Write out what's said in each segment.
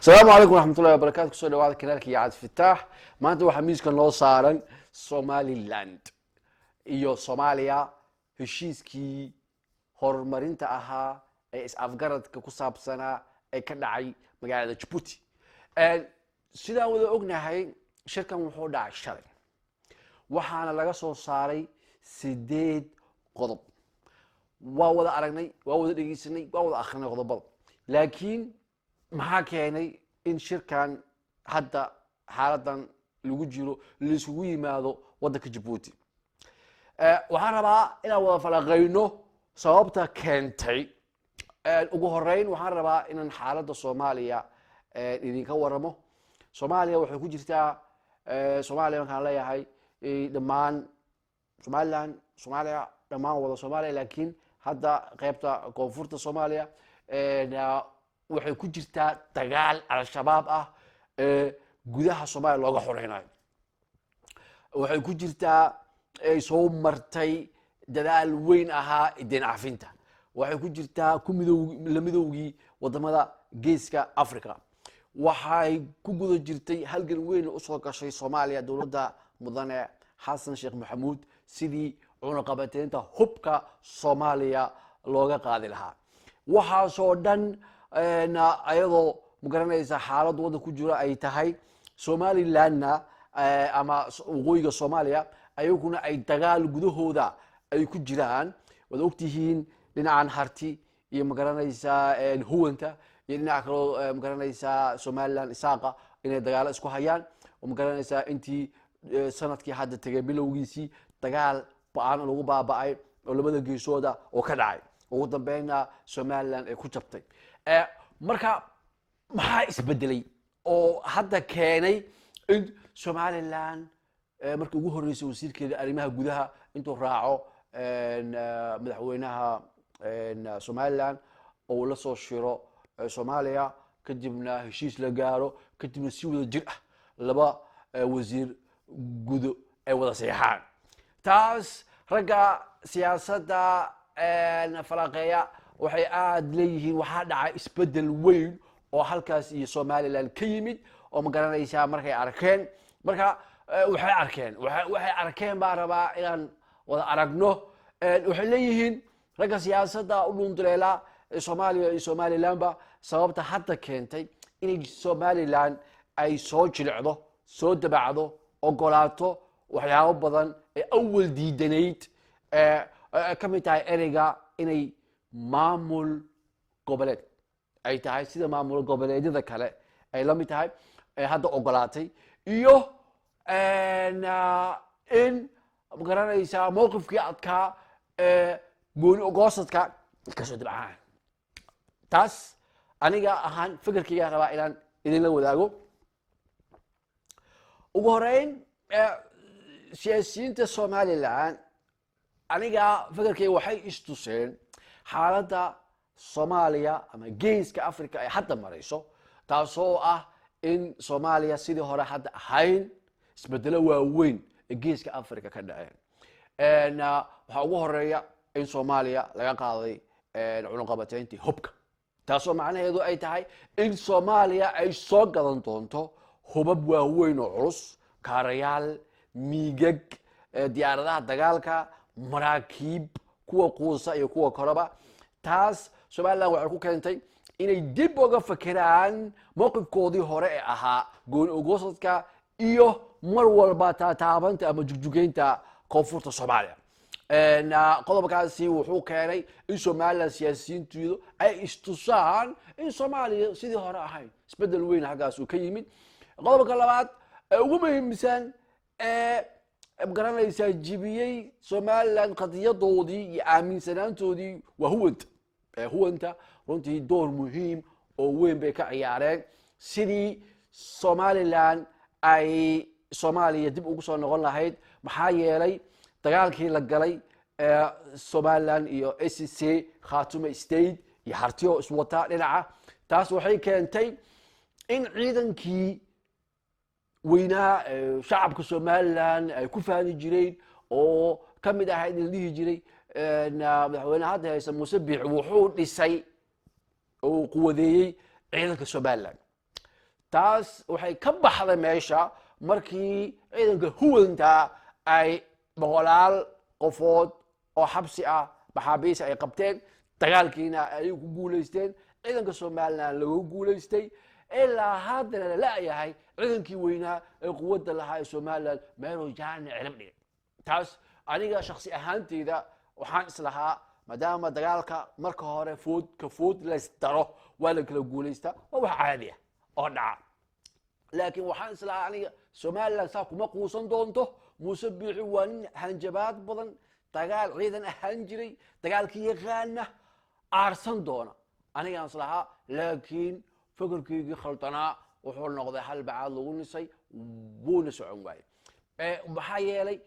Asalaamu calaykum waraxmatullahi wabarakatu. Kusoo dhawaada kanaalka iyo Cabdi Fitaax. Maanta waxaa miiska noo saaran Somaliland iyo Soomaaliya, heshiiskii horumarinta ahaa ee is-afgaradka ku saabsanaa ee ka dhacay magaalada Jabuuti. Sidaan wada ognahay, shirkan wuxuu dhacay shalay, waxaana laga soo saaray 8 qodob. Waa wada aragnay, waa wada dhegeysanay, waa wada akrinay qodobada. Laakiin maxaa keenay in shirkan hadda xaaladan lagu jiro laisugu yimaado waddanka Jabuuti? Waxaan rabaa inaan wada falaqayno sababta keentay. Ugu horeyn, waxaan rabaa inaan xaaladda Soomaaliya idinka waramo. Soomaaliya waxay ku jirtaa, Soomaaliya markaan leeyahay, dhammaan Somaliland, Soomaaliya, dhammaan wada Soomaaliya, laakiin hadda qeybta koonfurta Soomaaliya waxay ku jirtaa dagaal Al-Shabaab ah ee gudaha Soomaaliya looga xoreynayo. Waxay ku jirtaa, ay soo martay dadaal weyn ahaa deyn cafinta. Waxay ku jirtaa ku midow la midowgii wadamada Geeska Africa. Waxay ku guda jirtay halgan weyn usoo gashay Soomaaliya, dowladda mudane Xasan Sheekh Maxamuud, sidii cunaqabateynta hubka Soomaaliya looga qaadi lahaa. Waxaasoo dhan ayadoo magaranaysa xaaladda waddan ku jiro ay tahay, Somalilandna ama waqooyiga Soomaaliya ayaguna ay dagaal gudahooda ay ku jiraan. Waad ogtihiin, dhinacan Harti iyo magaranaysaa Huwanta iyo dhinaca kaloo magaranaysaa Somaliland, Isaaqa, inay dagaalo isku hayaan oo magaranaysaa intii sanadkii hadda tegay bilowgiisii dagaal ba-an lagu baaba'ay oo labada geesooda oo ka dhacay, ugu dambeynna Somaliland ay ku jabtay. Marka maxaa isbedelay oo hadda keenay in Somaliland markii ugu horreysay wasiirkeeda arrimaha gudaha intuu raaco madaxweynaha Somaliland oo uu la soo shiro Soomaaliya, kadibna heshiis la gaaro, kadibna si wada jir ah laba wasiir gudo ay wada seexaan? Taas ragga siyaasadda falanqeeya waxay aada leeyihiin waxaa dhacay isbedel weyn oo halkaas iyo Somaliland ka yimid oo ma garanaysaa markay arkeen. Marka waxay arkeen, waxay arkeen baan rabaa inaan wada aragno. Waxay leeyihiin ragga siyaasadda u dhunduleela Soomaaliya iyo Somalilandba, sababta hadda keentay inay Somaliland ay soo jilicdo, soo dabacdo, ogolaato waxyaabo badan ee awal diidanayd, ka mid tahay ereyga inay maamul goboleed ay tahay, sida maamul goboleedyada kale ay la mid tahay, ay hadda ogolaatay, iyo in magaranaysaa mowqifkii adkaa ee gooni ogoosadka kasoo dabcaan. Taas aniga ahaan fikirkayga rabaa inaan idinla wadaago. Ugu horeyn, siyaasiyiinta Somaliland, aniga fikirkayga, waxay istuseen xaaladda Soomaaliya ama Geeska Africa ay hadda marayso, taasoo ah in Soomaaliya sidii hore hadda ahayn, isbedelo waaweyn ee Geeska Africa ka dhaceen. Waxaa ugu horeeya in Soomaaliya laga qaaday cunuqabateyntii hubka, taasoo macnaheedu ay tahay in Soomaaliya ay soo gadan doonto hubab waaweyn oo culus, kaarayaal, miigag, diyaaradaha dagaalka, maraakiib, kuwa quusa iyo kuwa koraba. Taas Somaliland waxay ku keentay inay dib uga fekeraan mowqifkoodii hore ee ahaa gooni ogoosadka iyo mar walba taataabanta ama jugjugeynta koonfurta Soomaaliya. Qodobkaasi wuxuu keenay in Somaliland siyaasiyiinteedu ay istusaan in Soomaaliya sidii hore ahayn, isbedel weyn xaggaas uu ka yimid. Qodobka labaad ee ugu muhiimsan ee magaranaysaa jibiyey Somaliland qadiyadoodii iyo aaminsanaantoodii waa Huwanta. Huwanta runtii door muhiim oo weyn bay ka ciyaareen sidii Somaliland ay Soomaaliya dib ugu soo noqon lahayd, maxaa yeelay dagaalkii la galay Somaliland iyo SSC Khaatumo State iyo Hartiyo iswata dhinaca, taas waxay keentay in ciidankii weynaa shacabka Somaliland ay ku faani jireen oo ka mid ahayd in la dhihi jiray madaxweyne hadda haysa Muuse Biix wuxuu dhisay oo quwadeeyey ciidanka Somaliland. Taas waxay ka baxday meesha markii ciidanka huwanta ay boqolaal qofood oo xabsi ah, maxaabiis ay qabteen, dagaalkiina ay ku guulaysteen, ciidanka Somaliland lagu guulaystay. Ilaa haddana la la'yahay ciidankii weynaa ee quwadda lahaa ee Somaliland meeluu jaani cirib dhigay. Taas aniga shaksi ahaanteyda waxaan islahaa, maadaama dagaalka marka hore food ka food laysdaro waa la kala guulaystaa, waa wax caadi ah oo dhaca, laakiin waxaan islahaa aniga Somaliland saa kuma quusan doonto. Muuse Biixi waa nin hanjabaad badan, dagaal ciidan ahaan jiray, dagaalkii yaqaana, aarsan doona anigaan islahaa. Laakiin fakarkeygii khaldanaa wuxuu noqday hal bacaad lagu nisay, wuuna socon waayey. Maxaa yeelay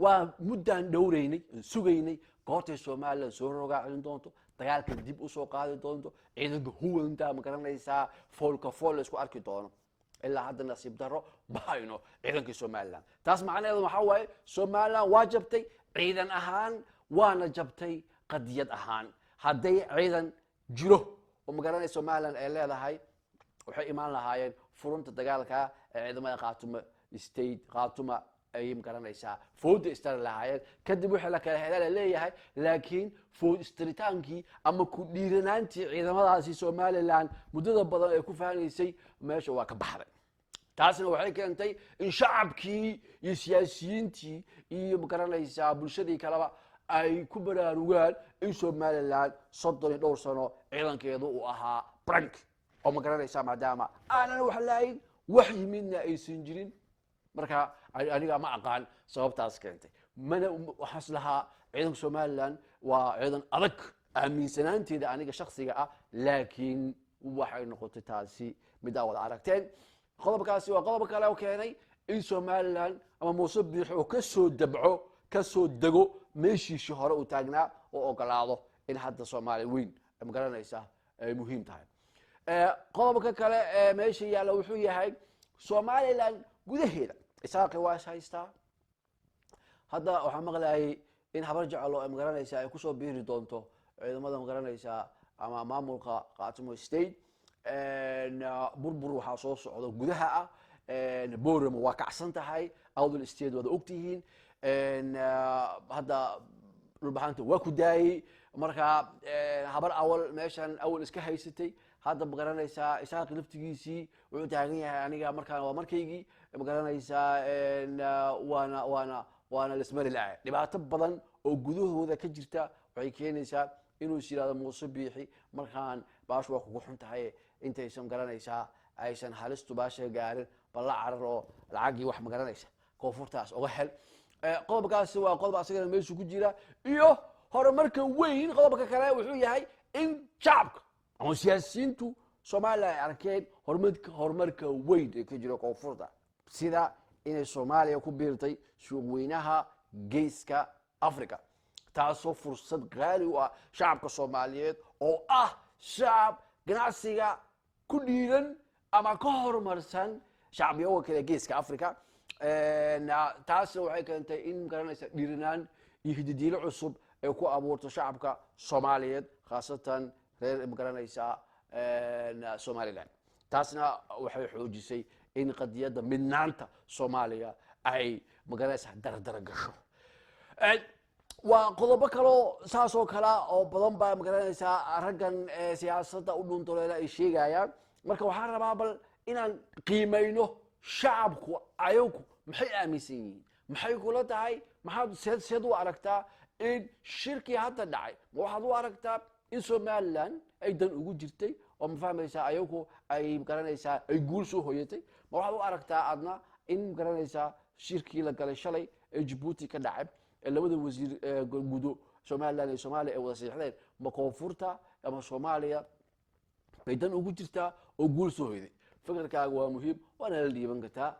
waa muddaan dhowraynay, sugaynay goortay Somaliland soo rogaa celin doonto, dagaalka dib usoo qaadi doonto, ciidanka huwanta, ma garanaysaa, foolka fool la isku arki doono. Ilaa hadda nasiib daro ma hayno ciidankii Somaliland. Taas macnaheedu waxaa waaye Somaliland waa jabtay ciidan ahaan, waana jabtay qadiyad ahaan. Hadday ciidan jiro oo magaranaya Somaliland ay leedahay, waxay imaan lahaayeen furunta dagaalka ee ciidamada Khaatuma State, Khaatuma ayay magaranaysaa fooda istari lahaayeen. Kadib wixii la kala helaa la leeyahay, laakiin food istaritaankii ama ku dhiiranaantii ciidamadaasi Somaliland muddada badan ay ku faanaysay meesha waa ka baxday. Taasna waxay keentay in shacabkii iyo siyaasiyiintii iyo magaranaysaa bulshadii kaleba ay ku baraarugaan in Somaliland 30 iyo dhowr sano ciidankeedu uu ahaa brank oo magaranaysaa, maadaama aanan wax lahayn, wax yimidna aysan jirin. Marka aniga ma aqaan sababtaas keentay. Mana waxaas lahaa ciidanka Somaliland waa ciidan adag, aaminsanaanteeda aniga shaksiga ah, laakiin waxay noqotay taasi mid aa wada aragteen. Qodobkaasi waa qodob kale oo keenay in Somaliland ama Muuse Biixi uu kasoo dabco, kasoo dego meeshiishii hore uu taagnaa oo ogolaado in hadda Soomaaliya weyn, magaranaysa, ay muhiim tahay. Qodobka kale ee meesha yaalla wuxuu yahay Somaliland gudaheeda Isaaqi waa is haystaa. Hadda waxaa maqlayay in Habar Jeclo ay, magaranaysa, ay kusoo biiri doonto ciidamada, magaranaysaa, ama maamulka Khaatumo State. Burbur waxaa soo socda gudaha ah. Borama waa kacsan tahay, Awdal State waad ogtihiin, hadda Dhulbaxanta waa ku daayey. Marka Habar Awal meeshan awal iska haysatay, hadda magaranaysaa Isaaqi laftigiisii wuxuu taagan yahay aniga markaan waa markaygii, magaranaysaa, waana lismari lahay. Dhibaato badan oo gudahooda ka jirta waxay keenaysaa inuu is yidhahdo Muuse Biixi, markaan baashu waa kugu xun tahay, intaysan, garanaysaa, aysan halistu baasha gaarin, balla carar oo lacagii wax, magaranaysa, koonfurtaas uga hel. Qodobkaasi waa qodob asagana meeshu ku jira iyo horumarka weyn. Qodobka kale wuxuu yahay in shacabka ama siyaasiyiintu Soomaaliya ay arkeen horumarka weyn ee ka jira koonfurta, sida inay Soomaaliya ku biirtay suuqweynaha Geeska Africa, taasoo fursad qaali u ah shacabka Soomaaliyeed oo ah shacab ganacsiga ku dhiiran ama ka horumarsan shacbiyaga kale Geeska Africa. Taasna waxay keentay in, magaranaysa, dhiiranaan iyo hididiilo cusub ay ku abuurto shacabka Soomaaliyeed, khaasatan reer, magaranaysa, Somaliland. Taasna waxay xoojisay in qadiyadda midnaanta Soomaaliya ay, magaranaysa, dardara gasho. Waa qodobo kaloo saasoo kalea oo badan baa, magaranaysaa, raggan siyaasadda u dhuntoleela ay sheegayaan. Marka waxaan rabaa bal inaan qiimayno shacabku ayagu maxay aaminsan yihiin. Maxay kula tahay? Maxaad seed u aragtaa in shirkii hadda dhacay? Ma waxaad u aragtaa in Somaliland ay dan ugu jirtay oo, ma fahmaysaa, ayagu ay, magaranaysaa, ay guul soo hoyatay? Ma waxaad u aragtaa adna in, magaranaysaa, shirkii la galay shalay ee Jabuuti ka dhacay ee labada wasiir gudo Somaliland iyo Soomaaliya ay wada saxiixdeen, ma koonfurta ama Soomaaliya bay dan ugu jirtaa oo guul soo hoyday? Fikirkaaga waa muhiim, waana la dhiiban kartaa.